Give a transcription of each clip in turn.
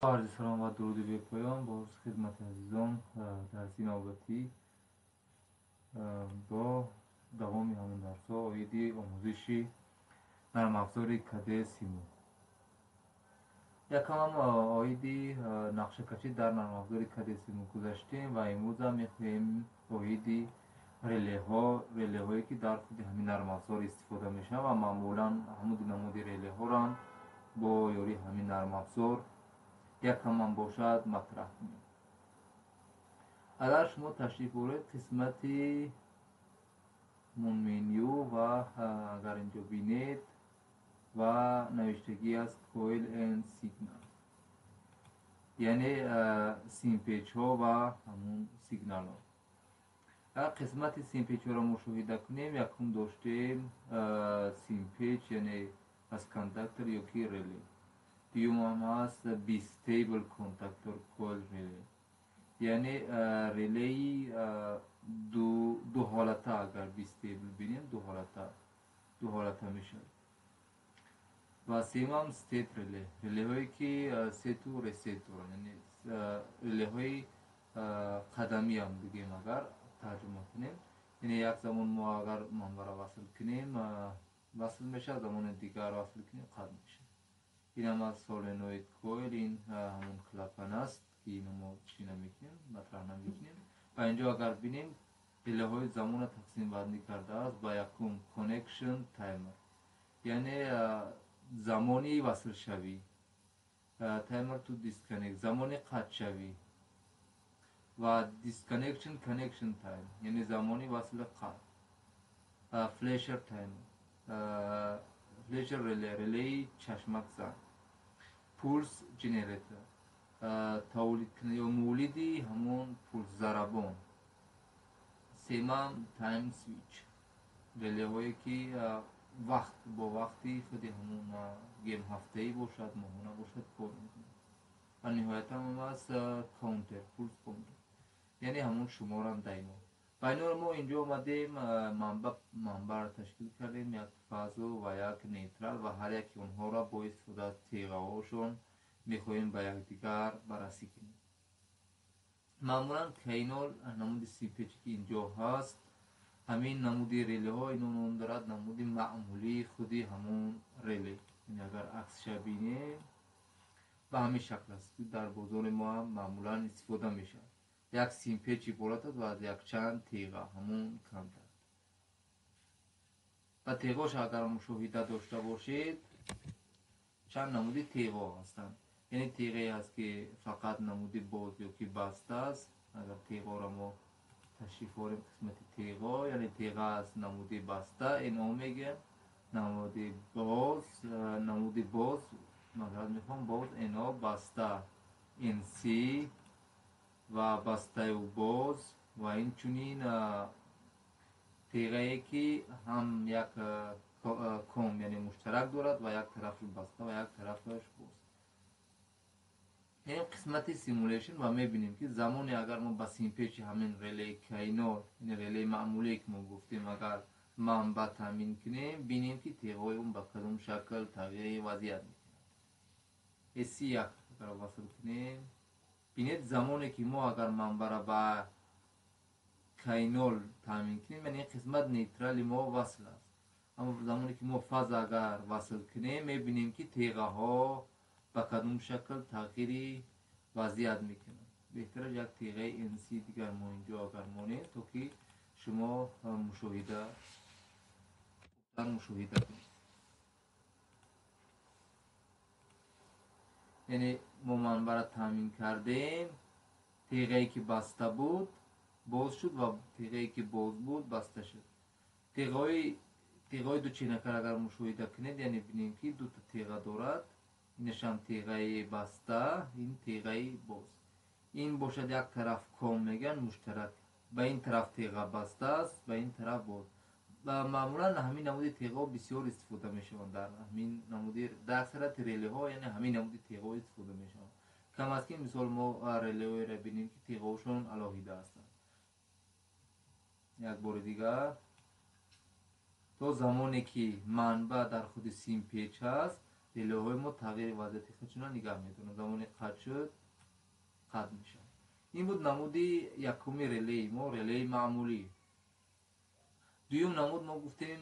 Арзи салом ва дуруди бепоён боз хидмати азизон. Дарси навбатӣ бо давоми ҳамон дарсҳо оиди омӯзиши нармафзори КД Симу. Якамам оиди нақшакашӣ дар нармафзори КД Симу гузаштем ва имрӯзам мехоҳем оиди релеҳо, релеҳое ки дар худи ҳамин нармафзор истифода мешаванд ва маъмулан ҳамуди намуди релеҳорам бо ёрии ҳамин нармафзор якамам бошад матраҳ кунем. Агар шумо ташриф боред қисмати меню ва агар инҷо бинед ва навиштагӣ аст Coil and Signal, яъне симпечҳо ва ҳамун сигналҳо. Агар қисмати симпечҳоро мушоҳида кунем, якум доштем симпеч, яъне аз кондуктор ё ки реле. Дуюмам ҳаст bistable contactor coil relay, яъне релеи дуҳолата. Агар bistable бинем, дуҳолата мешавад. Ва сеюмам step relay, релеҳое ки set у reset доранд, яъне релеҳои қадамиам бигем, агар тарҷума кунем, яъне як замон мо агар манбара васл кунем, васл мешавад, замони дигар васл кунем, қатъ мешавад. Инам аз solenoid coil, ин ҳамон клапан аст, ки ино мо чӣ намекунем, матраҳ намекунем. Ва инҷо агар бинем, релеҳои замонро тақсимбандӣ кардааст ба якум connection timer, яъне замони васлшавӣ, timer to disconnect, замони қатъшавӣ, ва disconnection connection time, яъне замони васли қатъ, flasher timer, flasher relay, релеи чашмакзан, pulse generator, тавлид ё мулиди ҳамон пулс, зарабон, сеюмам time switch, релеҳое ки вақт бо вақти худи ҳамон гем ҳафтаӣ бошад, моҳона бошад, кор мекунад. Ва ниҳоятам аст counter, pulse counter, яъне ҳамон шуморандаи мо. Ва инҳоро мо инҷо омадем, манбаъро ташкил кардем, як фазу ва як нейтрал, ва ҳар яки онҳоро бо истифода аз теғаҳошон мехоҳем ба якдигар баррасӣ кунем. Маъмулан К0 намуди симпече ки инҷо ҳаст, ҳамин намуди релеҳо ино ном дорад намуди маъмулии худи ҳамон реле. Яъне агар аксша бинем, ба ҳамин шакл аст, ки дар бозори мо ҳам маъмулан истифода мешавад. Як симпеч иборат аст ва аз якчанд теға, ҳамон контакт. Ва теғош агар мушоҳида дошта бошед, чанд намуди теғо ҳастанд. Яъне теғае ҳаст, ки фақат намуди боз ё ки баста аст. Агар теғоро мо ташриф орем қисмати теғо, яъне теға аст намуди баста, NO мегӯям, намуди боз, намуди боз, маъзарат мехоҳам, боз NO, баста NC ва бастаю боз, ва инчунин теғае ки ҳам як COM, яъне муштарак дорад ва як тарафаш баста ва як тарафаш боз. Ин қисмати simulation ва мебинем, ки замоне агар мо ба симпечи ҳамин релеи К0, ин релеи маъмулие ки мо гуфтем, агар манбаъ таъмин кунем, бинем, ки теғҳои он ба кадом шакл тағйири вазъият мекунад. SC1 агар васл кунем, бинед, замоне ки мо агар манбаъра ба К0 таъмин кунем, яъне ин қисмат нейтрали мо васл аст, аммо замоне ки мо фаз агар васл кунем, мебинем, ки теғаҳо ба кадом шакл тағйири вазъият мекунанд. Беҳтараш як теғаи NC дигар мо инҷо агар монем, то ки шумо мушоҳида кунед. Яъне мо манбаъра таъмин кардем, теғае ки баста буд, боз шуд ва теғае ки боз буд, баста шуд. Теғаҳои дученакар агар мушоҳида кунед, яъне бинем, ки дута теға дорад. Инашам теғаи баста, ин теғаи боз. Ин бошад як тараф COM мегӯянд, муштарак, ба ин тараф теға баста аст, ба ин тараф боз. Ва маъмулан ҳамин намуди теғаҳо бисёр истифода мешаванд дар ҳамин намуди, дар аксарияти релеҳо, яъне ҳамин намуди теғаҳо истифода мешаванд. Кам аст, ки мисол мо релеҳоеро бинем, ки теғаҳошон алоҳида ҳастанд. Як бори дигар, то замоне ки манбаъ дар худи симпеч ҳаст, Релеҳои мо тағйири вазъияти худшона нигаҳ медоранд. Замоне қатъ шуд, қатъ мешавад. Ин буд намуди якуми релеи мо, релеи маъмулӣ. Дуюм намуд мо гуфтем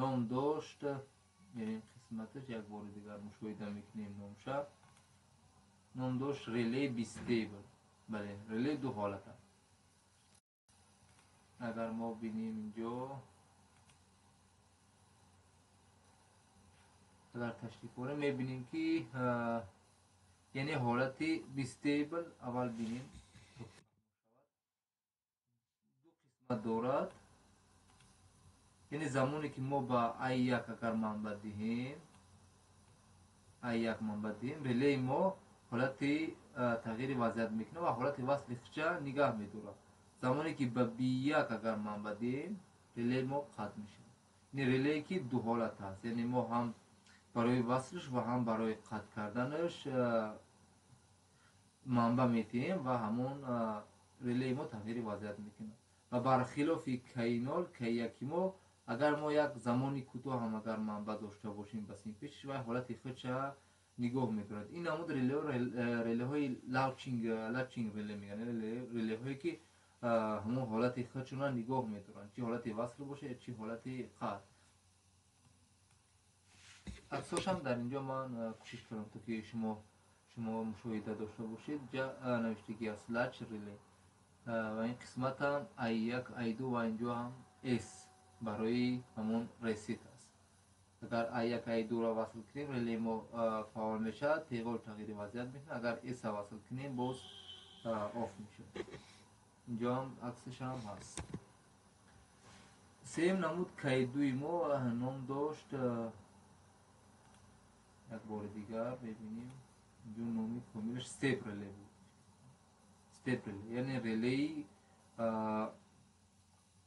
ном дошт, яъне қисматаш як бори дигар мушоҳида мекунем номша. Ном дошт релеи bistable. Бале, релеи ду ҳолат аст. Агар мо бинем инҷо, агар ташриф орем, мебинем ки яъне ҳолати bistable аввал бинем ду қисмат дорад. Яъне замоне ки мо ба А1 агар манбаъ диҳем, А1 манбаъ диҳем, релеи мо ҳолати тағйири вазъият мекунад ва ҳолати васли худша нигаҳ медорад. Замоне ки ба B1 агар манбаъ диҳем, релеи мо қатъ мешавад. Яъне релее ки ду ҳолат аст, яъне мо ҳам барои васлш ва ҳам барои қатъ карданаш манбаъ медиҳем ва ҳамон релеи мо тағйири вазъият мекунад. Ва бархилофи К0, К1 мо агар мо як замони кӯтоҳ ҳам агар манбаъ дошта бошем ба симпеч, вай ҳолати худша нигоҳ медорад. Ин намуд релеҳои latching реле мегӯянд, релеҳое ки ҳамон ҳолати худшона нигоҳ медоранд, чӣ ҳолати васл бошад, чӣ ҳолати қатъ. Аксошам дар инҷо ман кӯшиш кардам то ки шумо мушоҳида дошта бошед. Ҷа навиштагӣ аст latch реле ва ин қисмат ҳам А1, А2 ва инҷо ҳам S барои ҳамон reset аст. Агар А1, А2-ро васл кунем, релеи мо фаъол мешавад, теғор тағйири вазъият мекунад. Агар S-ро васл кунем, боз off мешавад. Инҷо ҳам аксаш ҳам ҳаст. Сеюм намуд К2 мо ном дошт. Як бори дигар мебинем. Инҷо номи комилаш step реле буд. Step реле, яъне релеи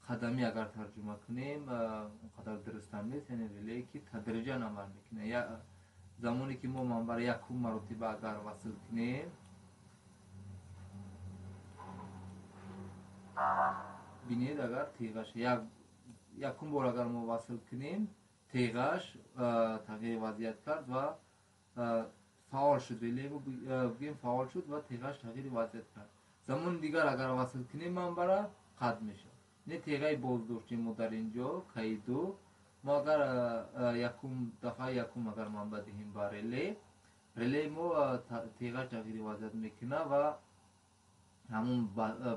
қадамӣ агар тарҷума кунем, он қадар дурустам нест, яъне релее ки тадриҷан амал мекунад. Замоне ки мо манбаъро якум маротиба агар васл кунем, бинед агар теғаш якум бор агар мо васл кунем, теғаш тағйири вазъият кард ва фаъол шуд. Реле бигӯем фаъол шуд ва теғаш тағйири вазъият кард. Замони дигар агар васл кунем, манбаъро қатъ мешавад. Не теғаи боздошти мо дар инҷо К2, мо агар якум дафъа якум агар манбаъ диҳем ба реле, релеи мо теғаш тағйири вазъият мекунад ва ҳамон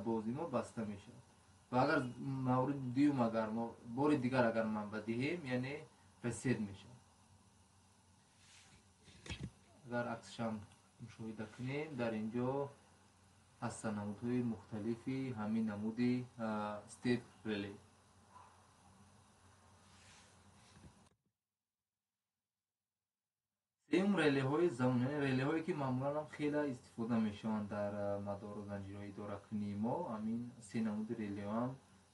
бози мо баста мешавад. Ва агар мавриди дуюм агар мо бори дигар агар манбаъ диҳем, яъне reset мешавад. Агар аксшам мушоҳида кунем, дар инҷо ҳастанд намудҳои мухталифи ҳамин намуди step реле. Сеюм релеҳои замон, яъне релеҳое ки маъмулан ҳам хеле истифода мешаванд дар мадору занҷираҳои идоракунии мо. Ҳамин се намуди релеҳо ҳам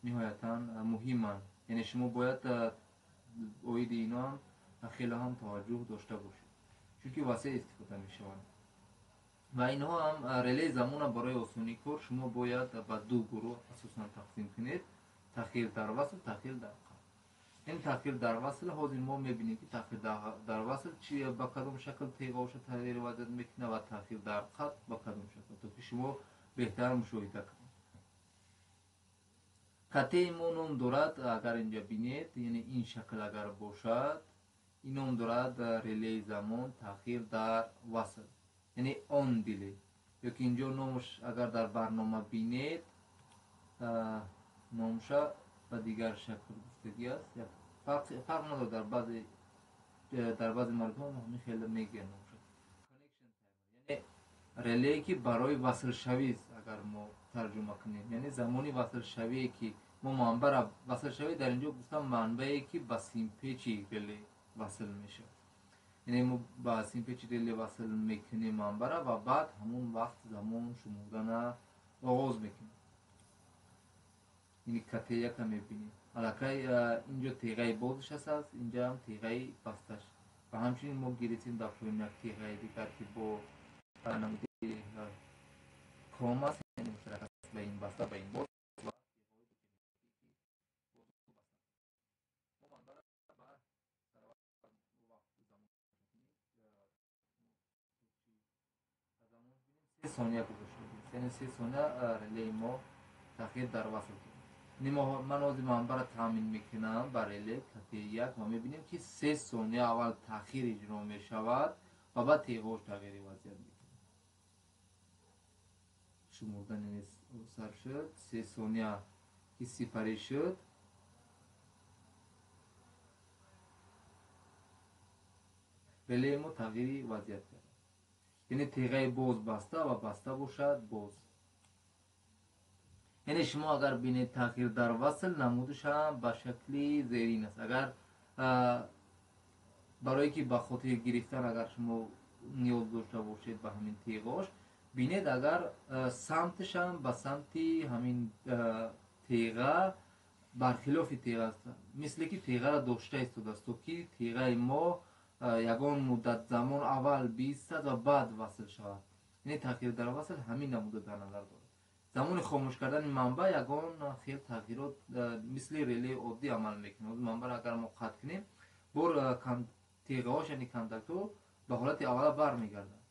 ниҳоятан муҳиманд, яъне шумо бояд оиди ино ҳам хеле ҳам таваҷҷӯҳ дошта бошед, чунки васеъ истифода мешаванд. Ва инҳо ҳам релеи замонро барои осонии кор шумо бояд ба ду гурӯҳ асосан тақсим кунед: таъхир дар васл, таъхир дар қатъ. Ин таъхир дар васл ҳозир мо мебинем ки таъхир дар васл чи ба кадом шакл теғоша тағйири вазъият мекунад ва таъхир дар қатъ ба кадом шакл, то ки шумо беҳтар мушоҳида кунед. Катеи мо ном дорад, агар инҷа бинед, яъне ин шакл агар бошад, ин ном дорад релеи замон таъхир дар васл, яъне он диле. Ё ки инҷо номаш агар дар барнома бинед, номша ба дигар шакл гуфтагӣ аст. Фарқ надорад, дар баъзе мардум ҳамин хеле мегӯянд номша. Connection timer, яъне релее ки барои васлшавист агар мо тарҷума кунем, яъне замони васлшавие ки мо манбаъро васлшавӣ дар инҷо гуфтам манбаъе ки ба симпечи реле васл мешавад. Яъне мо ба симпечи реле васл мекунем манбаъро ва баъд ҳамон вақт замон шумурдана оғоз мекунем. Яъне КТ1 мебинем. Аллакай инҷо теғаи бозш аст, инҷа ҳам теғаи басташ. Ва ҳамчунин мо гирифтем дар поён як теғаи дигар ки бо намуди ком аст, яъне муштарак аст ба ин баста, ба ин боз ва сония гузошта, яъне 3 сония релеи мо таъхир дар васл кард. Ман ҳозир манбаъро таъмин мекунам ба реле КТ1 ва мебинем ки 3 сония аввал таъхир иҷро мешавад ва баъд теғош тағйири вазъият мекунад. Шумурдан яъне сар шуд, 3 сония ки сипарӣ шуд, релеи мо тағйири вазъият кард. Яъне теғаи боз баста ва баста бошад боз. Яъне шумо агар бинед таъхир дар васл намудаш ҳам ба шакли зерин аст. Агар барое ки ба хотир гирифтан агар шумо ниёз дошта бошед ба ҳамин теғош, бинед агар самташ ҳам ба самти ҳамин теға бархилофи теға аст, мисле ки теғаро дошта истодааст, то ки теғаи мо ягон муддат замон аввал биистад ва баъд васл шавад. Яъне таъхир дар васл ҳамин намуда дар назар дорад. Замони хомӯш кардани манбаъ ягон хел тағйирот мисли релеи оддӣ амал мекунад. Манбаъро агар мо қатъ кунем, бор теғаҳош яъне контактҳо ба ҳолати аввала бармегарданд.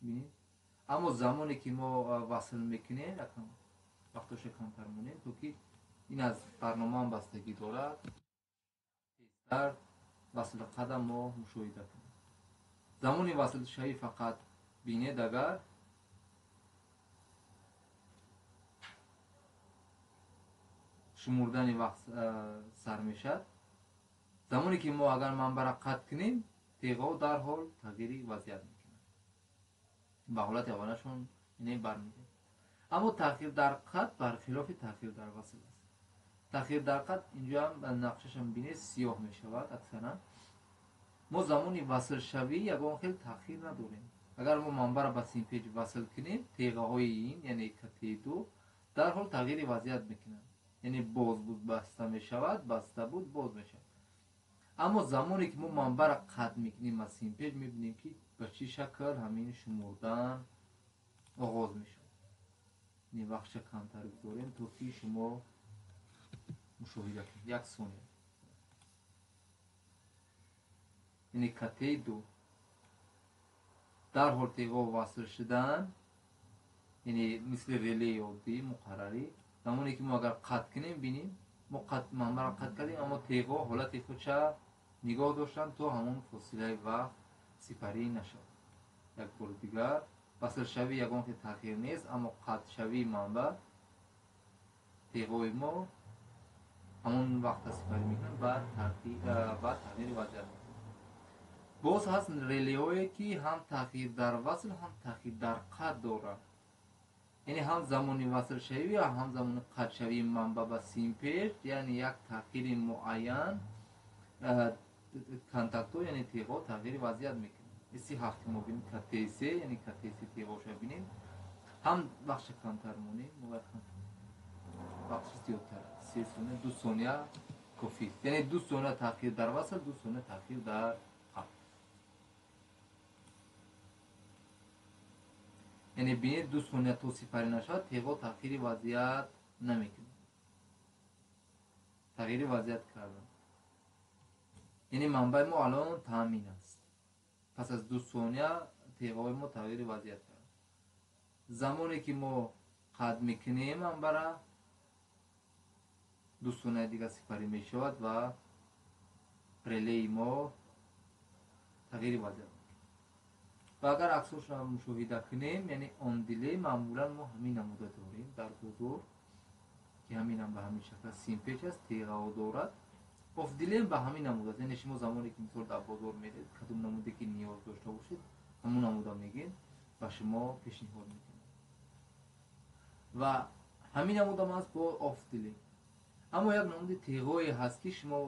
Бинед, аммо замоне ки мо васл мекунем, вақтоша камтар монем, то ки ин аз барномаам бастагӣ дорад, тезтар васл қадам мо мушоҳида кунем. Замони васлшавӣ фақат бинед агар шумурдани вақт сар мешавад. Замоне ки мо агар манбаъро қатъ кунем, теғаҳо дарҳол тағйири вазъият мекунанд, ба ҳолати аввалашон яъне бармегарданд. Аммо таъхир дар қатъ бархилофи таъхир дар васл аст. Таъхир дар қатъ инҷо ҳам нақшашам бинед сиёҳ мешавад аксаран. Мо замони васлшавӣ ягон хел таъхир надорем. Агар мо манбаъро ба симпеҷ васл кунем, теғаҳои ин яъне КТ2 дарҳол тағйири вазъият мекунанд. Яъне боз буд баста мешавад, баста буд боз мешавад. Аммо замоне ки мо манбаъро қатъ мекунем аз симпеҷ, мебинем ки ба чӣ шакл ҳамин шумурдан оғоз мешавад. Яъне вақтша камтар гузорем то ки шумо мушоҳида кунед. 1 сония. Яъне КТ2 дарҳол теғаҳо васл шудан, яъне мисли релеи оддӣ муқаррарӣ. Замоне ки мо агар қатъ кунем, бинем мо манбаъро қатъ кардем, аммо теғаҳо ҳолати худша нигоҳ доштанд то ҳамон фосилаи вақт сипарӣ нашавад. Як бори дигар васлшавӣ ягон хел таъхир нест, аммо қатъшавии манбаъ теғаҳои мо ҳамон вақта сипарӣ мекунанд, баъд тағйири вазъият мекунанд. Боз ҳаст релеҳое ки ҳам таъхир дар васл, ҳам таъхир дар қатъ доранд. Яъне ҳам замони васлшавӣ ва ҳам замони қатъшавии манбаъ ба симпеҷ, яъне як таъхири муайян контактҳо яъне теғаҳо тағйири вазъият мекунанд. Иси ҳафти мо бинем КТС, яъне КТС теғаҳоша бинем, ҳам вақтша камтар монем, вақтша зиёдтар, 3 сония, 2 сония кофист. Яъне 2 сония таъхир дар васл, 2 сония таъхир дар қатъ. Яъне бинед 2 сония то сипарӣ нашавад, теғаҳо тағйири вазъият намекунад. Тағйири вазъият кардан. Яъне манбаи мо алон таъмин аст. Пас аз 2 сония теғаҳои мо тағйири вазъият кард. Замоне ки мо қатъ мекунем манбаъра, 2 сония дигар сипарӣ мешавад ва релеи мо тағйири вазъият. Ва агар аксошро мушоҳида кунем, яъне он дилей маъмулан мо ҳамин намуда дорем дар бозор, ки ҳаминам ба ҳамин шакл симпеч аст, теғаҳо дорад. Оф дилем ба ҳамин намуда аст. Яъне шумо замоне ки мисол дар бозор меред, кадом намуде ки ниёз дошта бошед, ҳамон намуда мегӯед, ба шумо пешниҳод мекунад. Ва ҳамин намудам аст бо оф дилей. Аммо як намуди теғое ҳаст ки шумо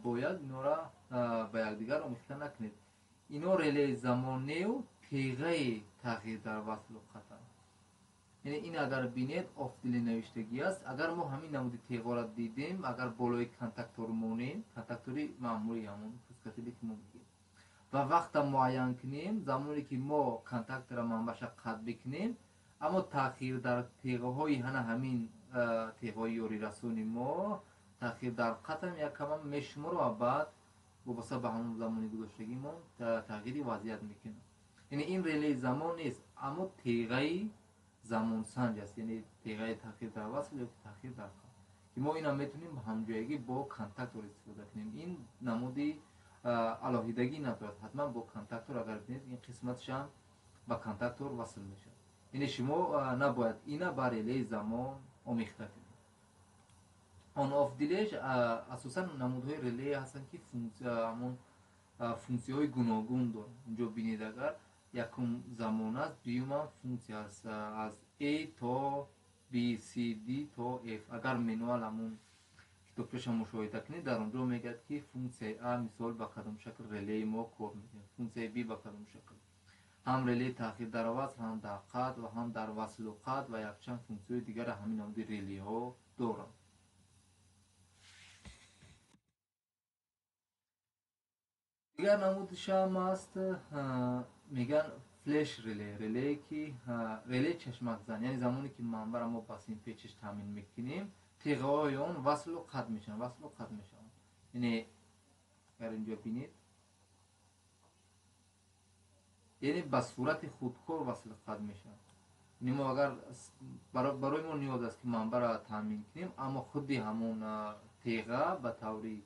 бояд инора ба якдигар омехта накунед. Ино релеи замонеу теғаи таъхир дар васлу қатъ. Яъне ин агар бинед оф дилей навиштагӣ аст. Агар мо ҳамин намуди теғоро дидем, агар болои контактор монем, контактори маъмулӣ ҳамон пускатиле ки мо мегӯем, ва вақта муайян кунем, замоне ки мо контактора манбаъша қатъ бикунем, аммо таъхир дар теғаҳои ҳана ҳамин теғаҳои ёрирасони мо таъхир дар қатъам якамам мешуморад ва баъд вобаста ба ҳамон замони гузоштагимон тағйири вазъият мекунад. Яъне ин релеи замон нест. Аммо теғаи замонсанҷ аст, яъне теғаи таъхир дар васл ё таъхир дар қатъ, ки мо инам метавонем ҳамҷоягӣ бо контактор истифода кунем. Ин намуди алоҳидагӣ надорад, ҳатман бо контактор. Агар бинед, ин қисматшам ба контактор васл мешавад. Яъне шумо набояд ина ба релеи замон омехта кунед. On off delay асосан намудҳои релее ҳастанд, ки ҳамон функсияҳои гуногун доранд. Инҷо бинед, агар якум замон аст, дуюмам функсия аст, аз A то B, C, D то F. Агар мануал ҳамон китобчаша мушоҳида кунед, дар он ҷо мегӯяд, ки функсияи А мисол ба кадом шакл релеи мо кор мекунад, функсияи B ба кадом шакл, ҳам релеи таъхир дар васл, ҳам дар қатъ ва ҳам дар васлу қатъ ва якчанд функсияҳои дигар ҳамин намуди релеҳо доранд. Дигар намудишам аст, мегӯянд flash реле, релее ки релеи чашмакзан, яъне замоне ки манбаъро мо ба симпечиш таъмин мекунем, теғаҳои он васлу қатъ мешаванд, васлу қатъ мешаванд. Яъне агар инҷо бинед, яъне ба сурати худкор васлу қатъ мешаванд. Яъне мо агар барои мо ниёз аст, ки манбаъро таъмин кунем, аммо худи ҳамон теға ба таври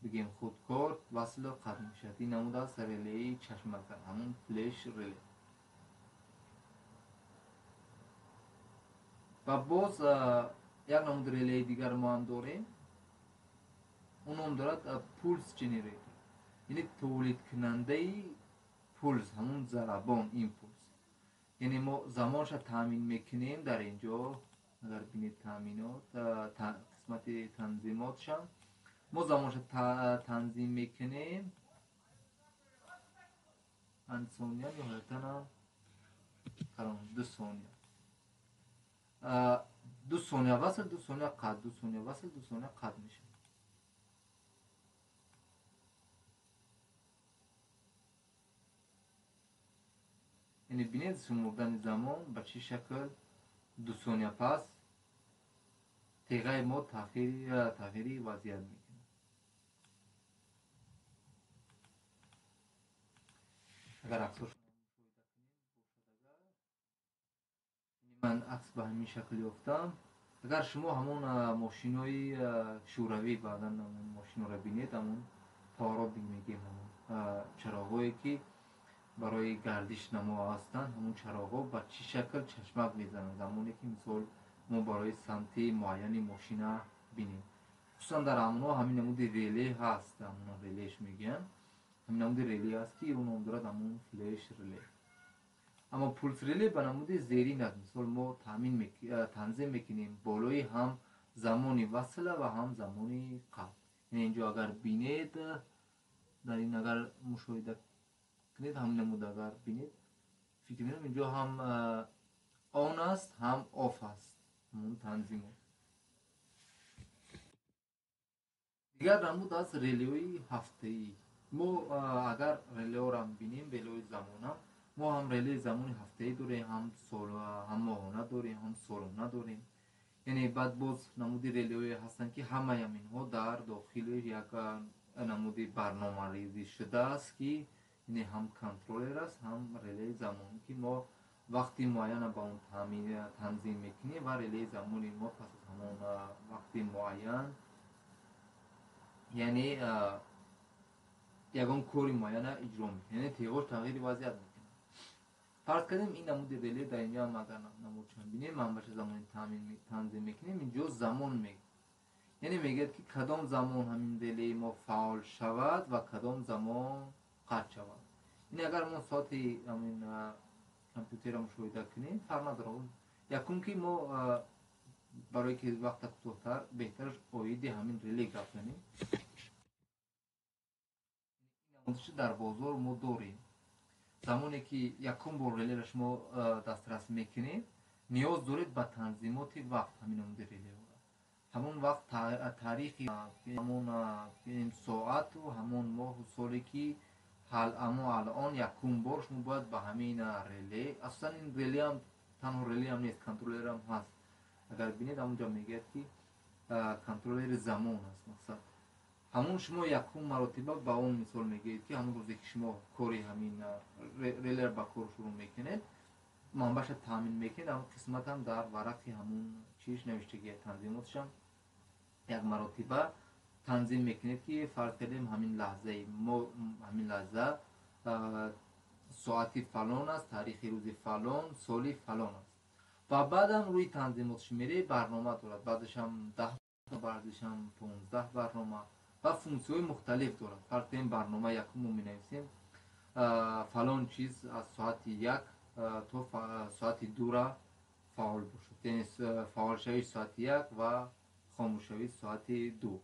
бигем худкор васлу қатъ мешавад. Ин намуд аст релеи чашмакзан, ҳамон flash реле. Ва боз як намуд релеи дигар мо ҳам дорем, он ном дорад pulse generator, яъне тавлидкунандаи пулс, ҳамон зарабон, импулс. Яъне мо замонша таъмин мекунем. Дар инҷо агар бинед, таъминот, қисмати танзимотшам мо замонша танзим мекунем, панҷ сония, ниҳоятан қаром 2 сония, 2 сония васл, 2 сония қатъ, 2 сония васл, 2 сония қатъ мешавад. Яъне бинед, шумурдани замон ба чӣ шакл 2 сония пас теғаи мо тағйири вазъият мекунад. Агар аксҳош ман акс ба ҳамин шакл ёфтам. Агар шумо ҳамон мошинои шӯравӣ, баъдан мошиноро бинед, ҳамон поворотник мегӯем, ҳамон чароғҳое ки барои гардиш намо ҳастанд, ҳамон чароғҳо ба чӣ шакл чашмак мезананд, замоне ки мисол мо барои самти муайяни мошина бинем, хусусан дар ҳамонҳо ҳамин намуди реле ҳаст, ҳамон релеш мегӯянд, ҳамин намуди реле ҳаст, ки ӯ ном дорад ҳамон flash реле. Аммо пулс реле ба намуди зерин аст. Мисол мо танзим мекунем болои ҳам замони васла ва ҳам замони қатъ. Яъне инҷо агар бинед, дар ин агар мушоҳида кунед, ҳамин намуд агар бинед, фикр мекунам инҷо ҳам on аст, ҳам off аст, ҳамон танзимот. Дигар намуд аз релеҳои ҳафтаӣ. Мо агар релеҳоро бинем, релеҳои замона, мо ҳам релеи замони ҳафтаӣ дорем, ҳам сол, ҳам моҳона дорем, ҳам солона дорем. Яъне баъд боз намуди релеҳое ҳастанд, ки ҳамаи инҳо дар дохили як намуди барномарезӣ шудааст, ки яъне ҳам контроллер аст, ҳам релеи замон, ки мо вақти муайяна ба он танзим мекунем ва релеи замони мо пас аз ҳамон вақти муайян, яъне ягон кори муайяна иҷро мекунад, яъне теғош тағйири вазъият мекунад. Фарз кардем, ин намуди реле дар инҷо ҳам агар намудшон бинем, манбаша замони танзим мекунем, инҷо замон яъне мегӯяд, ки кадом замон ҳамин релеи мо фаъол шавад ва кадом замон қатъ шавад. Ин агар мо соати ҳамин компютерро мушоҳида кунем, фарқ надорад. Якум ки мо барои ки вақта кӯтоҳтар, беҳтараш оиди ҳамин реле гап занем. Намудиши дар бозор мо дорем. Замоне ки якум бор релеро шумо дастрас мекунед, ниёз доред ба танзимоти вақт. Ҳамин намуди релеҳоро ҳамон вақт, таърихи ҳамон соату ҳамон моҳу соле ки амо алон якум бор шумо бояд ба ҳамин реле. Асосан ин релеам танҳо релеам нест, контроллерам ҳаст. Агар бинед, ҳамонҷо мегӯяд, ки контроллери замон аст. Мақсад ҳамон шумо якум маротиба ба он мисол мегӯед, ки ҳамон рӯзе ки шумо кори ҳамин релеро ба кор шурӯъ мекунед, Манбаъша таъмин мекунед, ҳамон қисматам дар варақи ҳамун чиш навиштагия, танзимотшам як маротиба танзим мекунед, ки фарз кардем, ҳамин лаҳзаи мо, ҳамин лаҳза соати фалон аст, таърихи рӯзи фалон, соли фалон аст. Ва баъдам рӯи танзимотш мере, барнома дорад, баъзешам 10, баъзешам 15 барнома ва функсияҳои мухталиф дорад. Фарз кардем, барнома якум мо менависем, фалон чиз аз соати 1 то соати 2-ра фаъол бошад, яъне фаъолшавии соати 1 ва хомӯшшавии соати 2.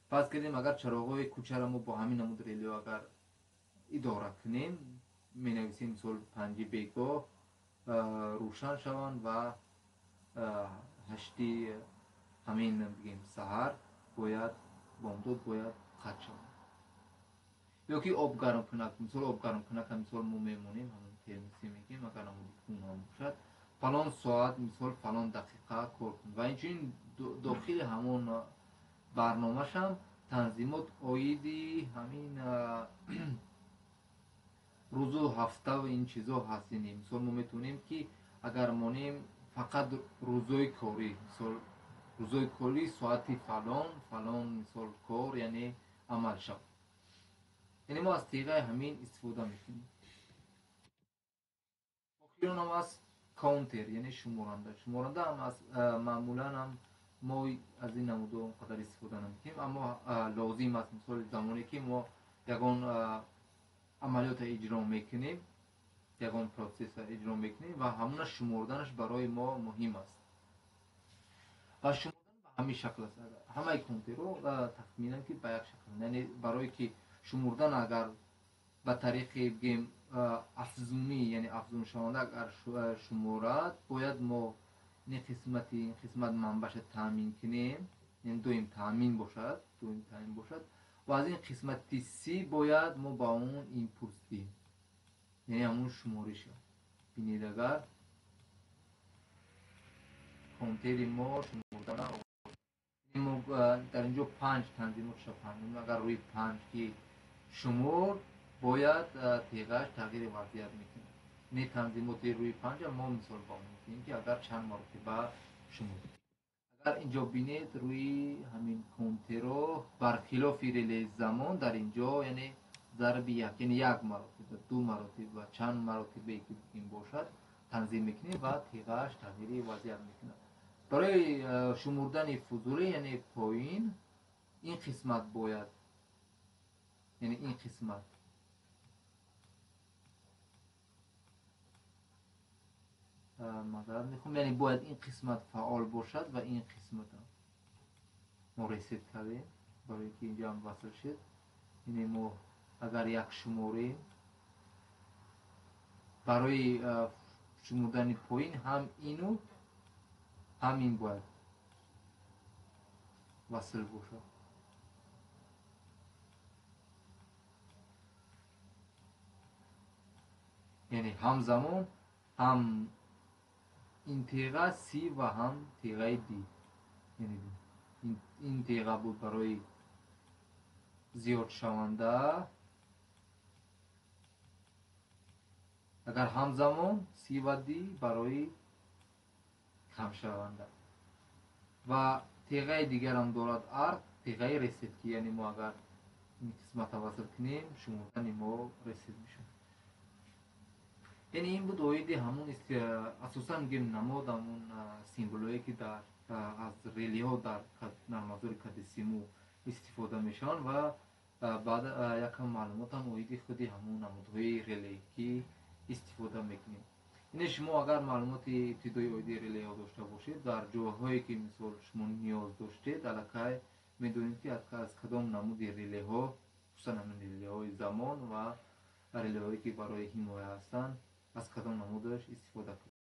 Фарз кардем, агар чароғҳои кӯчаро мо бо ҳамин намуд релео агар идора кунем, менависем, мисол, 5-и бегоҳ рӯшан шаванд ва 8-и ҳамин, бигем, саҳар бояд, бомдод бояд қатъ шаванд. Ё ки обгармкунак, мисол, обгармкунака, мисол, мо мемонем, ҳамон термосе мегем, агар намуди хун ҳам бошад, фалон соат, мисол, фалон дақиқа кор кун. Ва инчунин дохили ҳамон барномашам танзимот оиди ҳамин рӯзу ҳафтаву ин чизо ҳаст. Яъне, мисол, мо метавонем, ки агар монем фақат рӯзои корӣ, мисол, рӯзои корӣ соати фалон фалон, мисол, кор, яъне амал шавад. Яъне мо аз теғаи ҳамин истифода мекунем. Охирон ҳам аст counter, яъне шуморанда. Шуморанда ҳам аз маъмулан ҳам мо аз ин намудо он қадар истифода намекунем, аммо лозим аст. Мисол, замоне ки мо ягон амалиётро иҷро мекунем, ягон процессро иҷро мекунем ва ҳамуна шуморданаш барои мо муҳим аст. Ва шумордан ба ҳамин шакл аст. Ҳамаи counter ҳо тахминан ки ба як шакл, яъне барое ки шумордан агар ба тариқи, бигем, афзунӣ, яъне афзуншаванда агар шуморад, бояд мо ин қисмати, ин қисмат манбаъша таъмин кунем, яъне доим таъмин бошад, доим таъмин бошад. Ва аз ин қисмати C бояд мо ба он импулс диҳем, яъне ҳамун шумориша. Бинед, агар counter и мо шумордана, мо дар инҷо панҷ танзимотша, панҷ, агар рӯи панҷ ки шумор, бояд теғаш тағйири вазъият мекунад. Не, танзимоти рӯи панҷа мо, мисол, ба он мекунем, ки агар чанд маротиба шумор. Агар инҷо бинед, рӯи ҳамин counter о бархилофи релеи замон дар инҷо, яъне зарби як, яъне як маротиба, ду маротиба, чанд маротибае ки бигем бошад, танзим мекунем ва теғаш тағйири вазъият мекунад. Барои шумурдани фузулӣ, яъне поин, ин қисмат бояд, яъне ин қисмат маъзарат мехоҳам, яъне бояд ин қисмат фаъол бошад ва ин қисмат мо reset кардем, барои ки инҷо ҳам васл шуд. Яъне мо агар як шуморем, барои шумурдани поин ҳам ину ҳам ин бояд васл бошад. Яъне ҳамзамон ҳам ин теға C ва ҳам теғаи D, яъне ин теға буд барои зиёдшаванда. Агар ҳамзамон C ва D барои камшаванда. Ва теғаи дигарам дорад R, теғаи reset, ки яъне мо агар ин қисматро васл кунем, шумордани мо reset мешавад. Яъне ин буд оиди ҳамун асосан мегӯем намод, ҳамун символҳое, ки дар аз релеҳо дар нармафзори КДСИМУ истифода мешаванд. Ва баъд якам маълумотам оиди худи ҳамун намудҳои реле, ки истифода мекунем. Ине шумо агар маълумоти ибтидои оиди релеҳо дошта бошед, дар ҷоҳое ки, мисол, шумо ниёз доштед, аллакай медонед, ки аз кадом намуди релеҳо, хусусан ҳамин релеҳои замон ва релеҳое, ки барои ҳимоя ҳастанд, аз кадом намудаш истифода кунед.